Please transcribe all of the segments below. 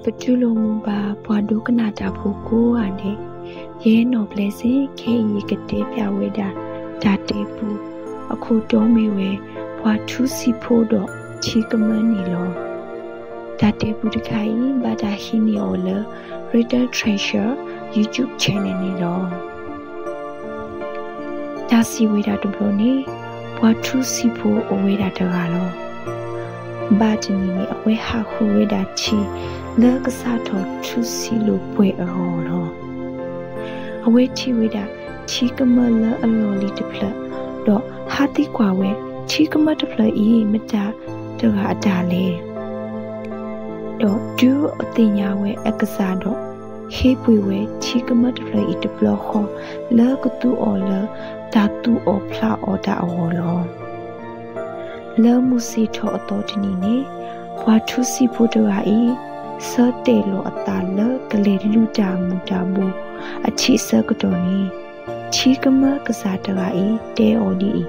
ပတူၢ်လိာ်မုာ်ဘၣ်ပှၤဒိကနၣ်တၢ်ဖိကိးဂၤဒဲး, ယဲနီၢ်ပျဲစ့ၢ် ခဲအံၤယကတဲပျးဝဲဒၣ် တၢ်တဲပူ, အခိၣ်တီမ့ၢ်ဝဲ ပှၤထူစံာ်ဖိဒီးထံကမၢန့ၣ်လီၤ. တၢ်တဲပူတခါအံၤ ဘၣ်တၢ်ဟံးန့ၢ်အီၤလၢ Little Treasure YouTube channel န့ၣ်လီၤ. တၢ်စံးဝဲဒၣ်တဘျီန့ၣ်, ပှၤထူစံာ်ဖိအိၣ်ဝဲဒၣ်တဂၤလီၤ. ဘၣ်တနံၤန့ၣ် အဝဲဟးဃုဝဲဒၣ်ထံလၢကစးထီၣ်ထူစံာ်လိာ်ပှဲၤအဂီၢ်လီၤ. အဝဲထံၣ်ဝဲဒၣ်ထံကမၢလၢအလီၢ်လံၤတဖျၢၣ်, ဒီးဟးသံကွၢ်ဝဲ ထံကမၢတဖျၢၣ်အံၤ မတၤတဂၤအတၢ်လဲၣ်. ဒီးတုၤအသ့ၣ်ညါဝဲအကစၢ်ဒီး, ဟ့ၣ်ပှ့ၤဝဲထံကမၢတဖျၢၣ်အံၤတဘျီဃီ လၢကသူအီၤလၢတၢ်သူၣ်အီၣ်ဖျးအီၣ်တၢ်အဂီၢ်လီၤ. လၢမုၢ်ဆ့ၣ်ထီၣ်အသီတနံၤန့ၣ်, ပှၤထူစံာ်ဖိတဂၤအံၤ ဆၢတဲာ်လီၤအသးလၢကလဲၤလူၤတၢ်မူၤတၢ်ဘှီးအထံးအဆၢကတီၢ်န့ၣ်, ထံကမၢကစၢ်တဂၤအံၤတဲအီၤဒ်အံ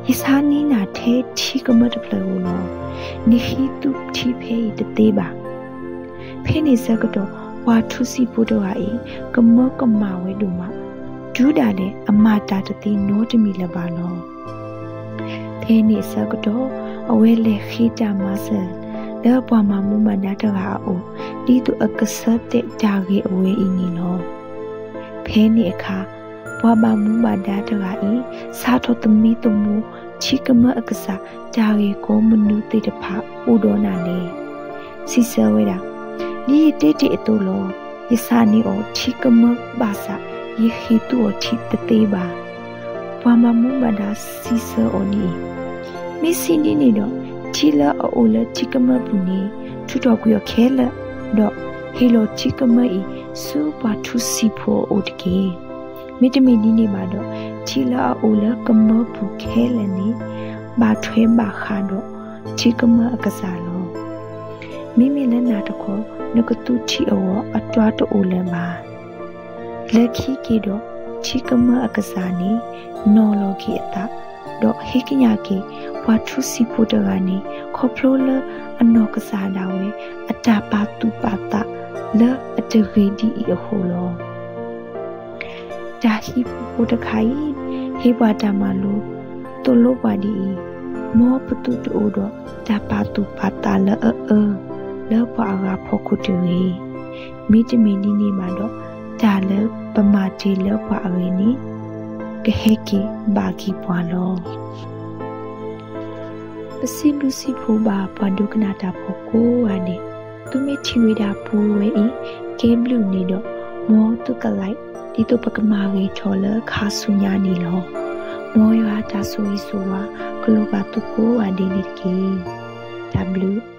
ၤ, ယဆါန့ၢ်နၤထဲထံကမၢတဖျၢၣ်ဧိၤလီၤ. နဟံးသူၣ်ထံဖဲအံၤတသ့ဘၣ်. ဖဲန့ၣ်ဆၢကတီၢ် ပှၤထူစံာ်ဖိတဂၤအံၤ ကမၢကမၣ်ဝဲဒိၣ်မး, တုၤဒၣ်လဲာ်အမၤတၢ်တသ့နီတမံၤလၢၤဘၣ်လီၤ. ဖဲန့ၣ်အဆၢကတီၢ် အဝဲလဲၤဃ့တၢ်မၤစၢၤ လၢပှၤဘၣ်မူဘၣ်ဒါတဂၤအအိၣ်, ဒ်သိးအကဆၢတဲာ်တၢ်ဂ့ၢ်အဝဲအံၤန့ၣ်လီၤ. ဖဲန့ၣ်အခါ ပှၤဘၣ်မူဘၣ်ဒါတဂၤအံၤ စးထီၣ်သမံသမိးထံကမၢအကစၢ် တၢ်ဂ့ၢ်ကီမနုၤသ့ၣ်တဖၣ်အိၣ်ဒီးနၤလဲၣ်. စံးဆၢဝဲဒၣ်, ဒ်ယတဲတ့ၢ်အသိးလီၤ. ယဆါန့ၢ်အီၤထံကမၢဘၣ်ဆၣ် ယဟံးသူအီၤထံတသ့ဘၣ်. ပှၤဘၣ်မူဘၣ်ဒါစံးဆၢအီၤဒ်အံၤ, မ့ၢ်စံးဒ်န့ၣ်ဒီး, ထံလၢအအိၣ်လၢထံကမၢပူၤန့ၣ် ထုးထီၣ်ကွံာ်အီၤခဲလၢာ်, ဒီးဟ့ၣ်လီၤထံကမၢအံၤဆူပှၤထူစံာ်ဖိအအိၣ်တက့ၢ်. မ့တမ့ၢ်ဒ်န့ၣ်ဘၣ်ဒီး, ထံလၢအအိၣ်လၢကမၢပူၤခဲလၢာ်န့ၣ် ဘၣ်ထွဲဘၣ်ဃးဒီးထံကမၢအကစၢ်လီၤ. မ့မ့ၢ်လၢနၤတခီ နကသူထံအဂီၢ်အတၢ်တအိၣ်လၢၤဘၣ်. လၢခံက့ၤဒီး, ထံကမၢအကစၢ်န့ၣ် နီၤလီၤက့ၤအသး, ဒီးဟ့ၣ်ကညးက့ၤပှၤထူစံာ်ဖိတဂၤန့ၣ် ခီဖျိလၢအနီၢ်ကစၢ်ဒၣ်ဝဲ အတၢ်ပာ်သူၣ်ပာ်သးလၢအတဂ့ၤဒ်အံၤအဃိလီၤ. တၢ်ဟံးဖိတခါအံၤ ဟ့ၣ်ပှၤတၢ်မၤလိသိၣ်လိပှၤဒ်အံၤ, မ်ပသုတအိၣ်ဒီးတၢ်ပာ်သူၣ်ပာ်သးလၢအအၢ လၢပှၤအဂၤဖီခိၣ်တဂ့ၤ. မ့တမ့ၢ်ဒ်န့ၣ်ဘၣ်ဒီး, တၢ်လၢပမၤတ့ၢ်လၢပှၤအဂ့ၤန့ၣ် ကဟဲက့ၤဘၣ်က့ၤပှၤလီၤ. ပစံးဘျုးစံးဖှိၣ်ဘၣ်ပှၤဒိကနၣ်တၢ်ဖိကိးဂၤဒဲး, သုမ့ၢ်ထံၣ်ဝဲဒၣ်ပူဝဲအံၤ ကဲဘျုးန့ၣ်ဒီး, မ်သုကlike ဒ်သိးပကမၤဂ့ၤထီၣ်လၢခါဆူညါန့ၣ်လီၤ. မ်ယွၤအတၢ်ဆိၣ်ဂ့ၤဆိၣ်ဝါ ကလိၣ်ဘၣ်သုကိးဂၤဒဲးန့ၣ်တက့ၢ်. တၢ်ဘျုး